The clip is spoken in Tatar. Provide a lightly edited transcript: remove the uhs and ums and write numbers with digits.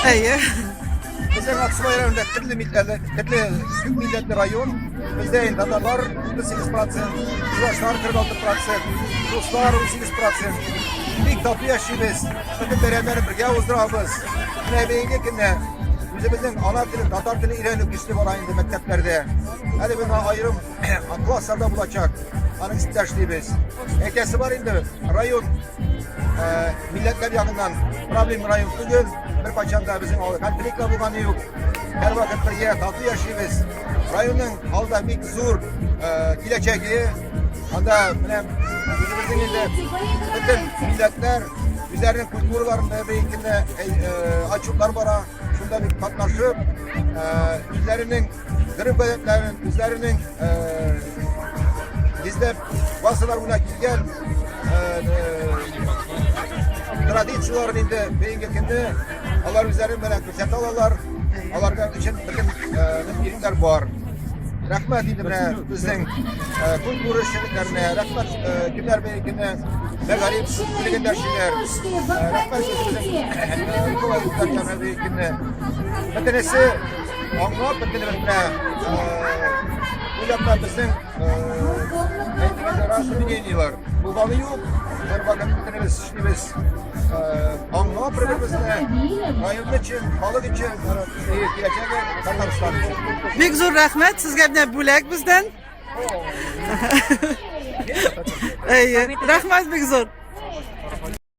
Әйе. Безнең Аксубай районында төрле милләтле, төрле күп милләтле район. Бездә инде татарлар 38%, чувашлар 46%, руслар 18%. Бик тату яшибез. Бөтен бәйрәмнәрне бергә уздырабыз. Менә бәйге көнне үзебезнең ана телен, татар телен өйрәнү көчле бара инде мәктәпләрдә. Әле бина аерым классларда булачак. Аның өстендә эшлибез. Әйтәсе бар инде, район милләтләр ягыннан проблем район түгел. Беркайчан да безнең авыл конфликтлар булганы юк. Һәрвакыт бергә тату яшибез. Районның алда бик зур киләчәге. Анда менә үзебезнең инде бөтен милләтләр үзләренең культураларын да бәйгенә отчетлар бара. Шунда бик катнашып, үзләренең гореф-гадәтләрен, үзләренең гизләп гасырлар буена килгән традицияләрен инде бүгенге көндә алар үзләре белән күрсәтә алалар. Аларга өчен бөтен мөмкинлекләр бар. Рәхмәт инде менә безнең культура эшчәнлекләренә, рәхмәт кемнәр бүгенге көндә мәгариф бүлегендә эшлиләр. Рәхмәт үзебезнең руководительләргә бүгенге көндә. Бөтенесе аңлап бөтенебез менә бу якта безнең разные мнениелар булганы юк. Һәрвакыт бөтенебез эшлибез аңлап бер-беребезне, район өчен, халык өчен, киләчәге Татарстан өчен. Бик зур рәхмәт сезгә менә бүләк бездән. Әйе, рәхмәт бик зур.